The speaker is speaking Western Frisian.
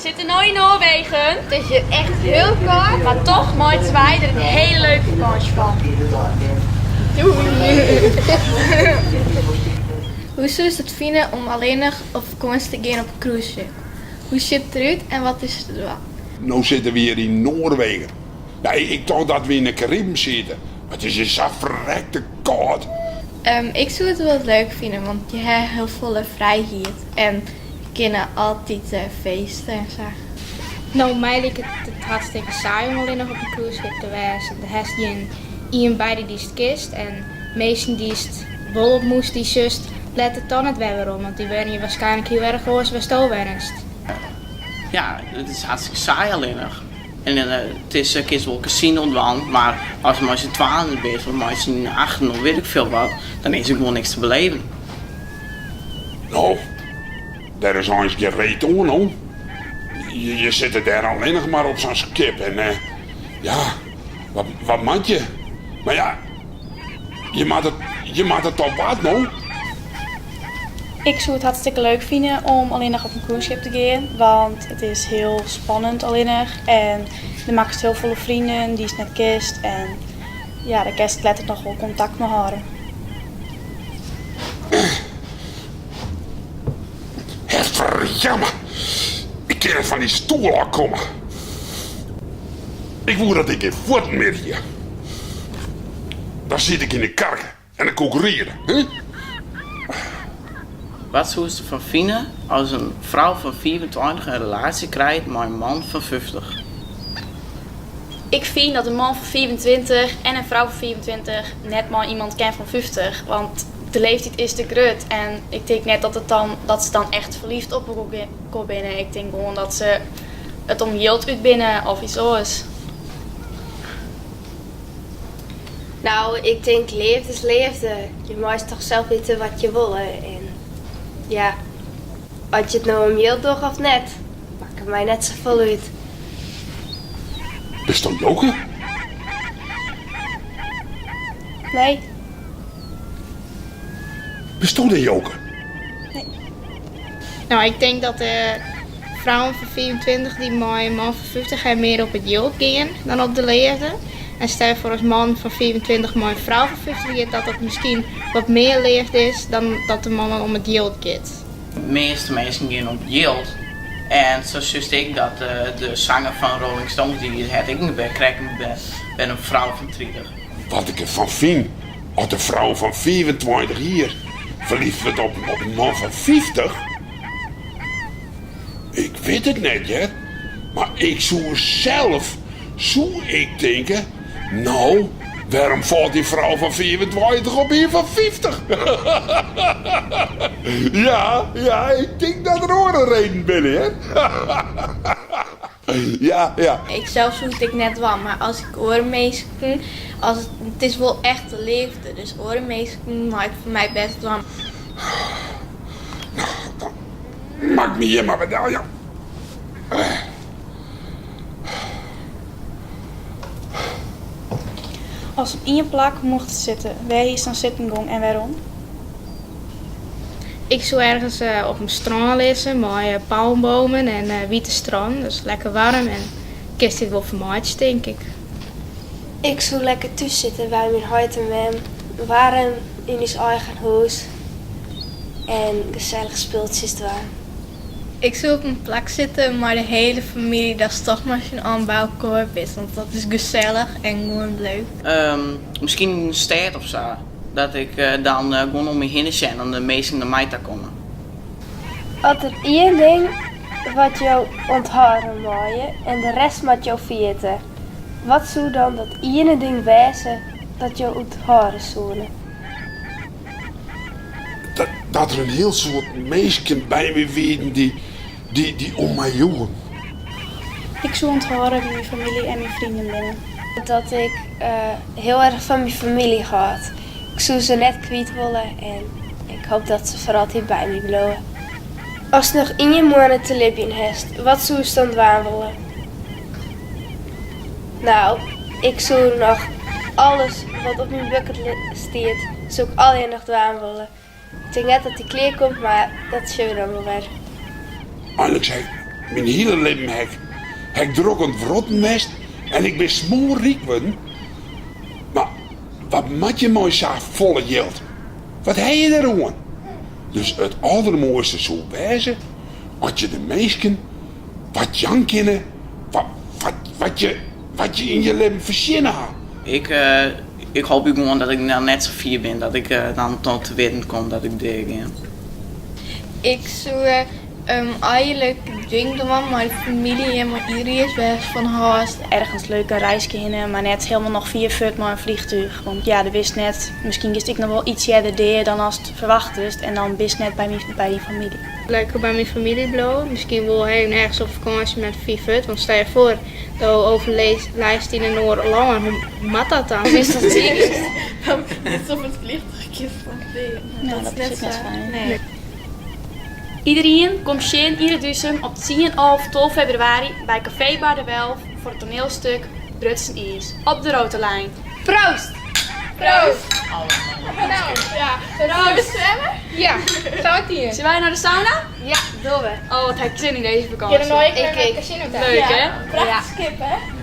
sitte no yn Noarwegen. It is hjir echt hiel kâld. Mar toch meitsje wy der in hiele leuke fakânsje fan. Doei! Hoe soest it fine om allinnich op fakânsje te gean op in cruiseskip? Hoe sjocht it derút en wat is der te dwaan? No sitte we hjir yn Noarwegen. Nee, ik tocht dat we yn de Kariben sieten, mar it is hjir sa ferrekte kâld. Ik soe it wol leuk fine, want je ha hiel folle frijheid en kinne altyd feeste en sa. No, my liket it hartstikke saai om allinnich op in cruiseskip te wêzen. Do hast gjin ien by dy dy'tst kinst en minsken dy'tst wol ontmoetst dy sjochst letter toch net wer werom, want dy wenje waarskynlik hiel erch oars wêr'tsto wennest. Ja, it is hartstikke saai allinnich. En it is, kinst wol kasino dwaan, mar ast mei syn twaen bist of mei syn achten of wit ik veel wat, dan is der gewoan niks te beleven. No, dêr is eins gjin reet oan, no. Je sitte dêr allinnich mar op sa'n skip en ja, wat, wat moat je? Mar ja, je moatte, je moatte toch wat, no? Ik soe it hartstikke leuk fine om allinnich op in cruiseskip te gean, want it is hiel spannend allinnich en do makkest hiel folle freonen dy'tst net kinst en ja, dêr kinst letter noch wol kontakt mei hâlde. Herferjamme, ik kin net fan dy stoel ôf komme. Ik woe dat ik gjin fuotten mear hie. Dan siet ik yn de karke en dan koe ik ride. Wat soest derfan fine as in frou fan 25 in relaasje krijt mei in man fan 50? Ik fyn dat in man fan 25 en in frou fan 25 net mei iemand kin fan 50, want de leeftiid is te grut en ik tink net dat, it dan, dat se dan echt ferliefd op elkoar binne. Ik tink gewoan dat se it om jild út binne of iets oars. Nou, ik tink leafde is leafde. Je meist toch sels witte wat je wolle en ja, as je it no om jild dogge of net, makket my net safolle út. Bisto Joke? Nee. Bisto de Joke? Nee. No, ik tink dat de frouwen fan 25 dy't mei in man fan 50 ha mear op it jild gean dan op de leafde. En stel je foar as man fan 25 mei in frou fan 50 giet, dat dat miskien wat mear leafde is dan dat de man om it jild giet. De measte minsken gean om it jild. En sa sjochst ek dat de sanger fan Rolling Stones, dy hat ek krekt wer in frou fan 30. Wat ik derfan fyn as de frou fan 25 jier ferliefd wurdt op in man fan 50? Ik wit it net hear, mar ik soe sels soe ik tinke, no, wêrom falt dy frou fan 25 op ien fan 50? Ja, ja, ik tink dat der oare redenen binne hear. Ja, ja. Ik sels soe it ek net dwaan, mar as ik oare minsken, as it, it is wol echte leafde, dus oare minsken mei it foar my bêst dwaan. No, dan moat ik my hjir mar wer del jaan. Ast op ien plak mochtst sitte, wêr hiest dan sitten gong en wêrom? Ik soe ergens op in strân lizze mei palmbomen en wiete strân, dus lekker waarm en kinst dit wol fermeitsje tink ik. Ik soe lekker thús sitte by myn heit en mem, waarm yn ús eigen hûs en gesellich spultsjes dwaan. Ik soe op in plak sitte mei de hiele famylje, datst toch mei syn allen by elkoar bist, want dat is gesellich en gewoan leuk. Miskien yn in stêd of sa, dat ik dan gewoan om my hinne sjen en de minsken nei my ta komme. As der ien ding wat jo ûnthâlde meie en de rest moat jo ferjitte, wat soe dan dat iene ding wêze dat jo ûnthâlde soene? Dat der in hiel soad minsken by my wienen dy't om my joegen. Ik soe ûnthâlde wie myn famylje en myn freonen binne. Dat ik hiel erch fan myn famylje hâld. Ik soe se net kwyt wolle en ik hoop dat se foar altyd by my bliuwe. Ast noch ien moanne te libjen hast, wat soest dan dwaan wolle? No, ik soe noch alles wat op myn bucketlist stiet, soe ik allegear noch dwaan wolle. Ik tink net dat dy klear komt, mar dat sjogge we dan wol wer. Einlik sei. Myn hiele libben ha ik, ha ik drok oan it wrotten west en ik bin smoarryk wurden. Mar wat moat je mei sa folle jild? Wat ha je deroan? Dus it aldermoaiste soe wêze as je de minsken wat jaan kinne wat je, wat je yn je libben fertsjinne ha. Ik, ik hoopje gewoan dat ik dan net sa fier bin dat ik dan tot te witten kom dat ik dea gean. Ik soe eigenlik dingen dwaan mei de famylje en mei iderien wêr'tst fan hâldst. Ergens leuk in reiske hinne, mar net hielendal noch fier fuort mei in vliegtuig. Want ja, do witst net, miskien giest ek noch wol iets earder dea dan ast ferwachtest en dan bist net by, by dyn famylje. Lekker by myn famylje bliuwe. Miskien wol even ergens op fakânsje net fier fuort. Want stel je foar, do overlijdst yn in oar lân. Hoe moat dat dan? Witst dat seker? Dan bist op it vliegtuig kinst dan dea. No, dat is ek net fijn. Nee. Iderien kom sjen yn Reduzum op 10 of 12 febrewaris by Kafee Bar de Welf foar it toanielstik Brutsen Iis op de Roterlijn. Proost! Proost! Nou, ja. Proost! Zwemmen? Ja, zo tien. Sille wy nei de sauna? Ja, dogge we. Oh, wat ha ik sin yn dizze fakânsje. Ik ek. Leuk, hè? Prachtig skip, hè?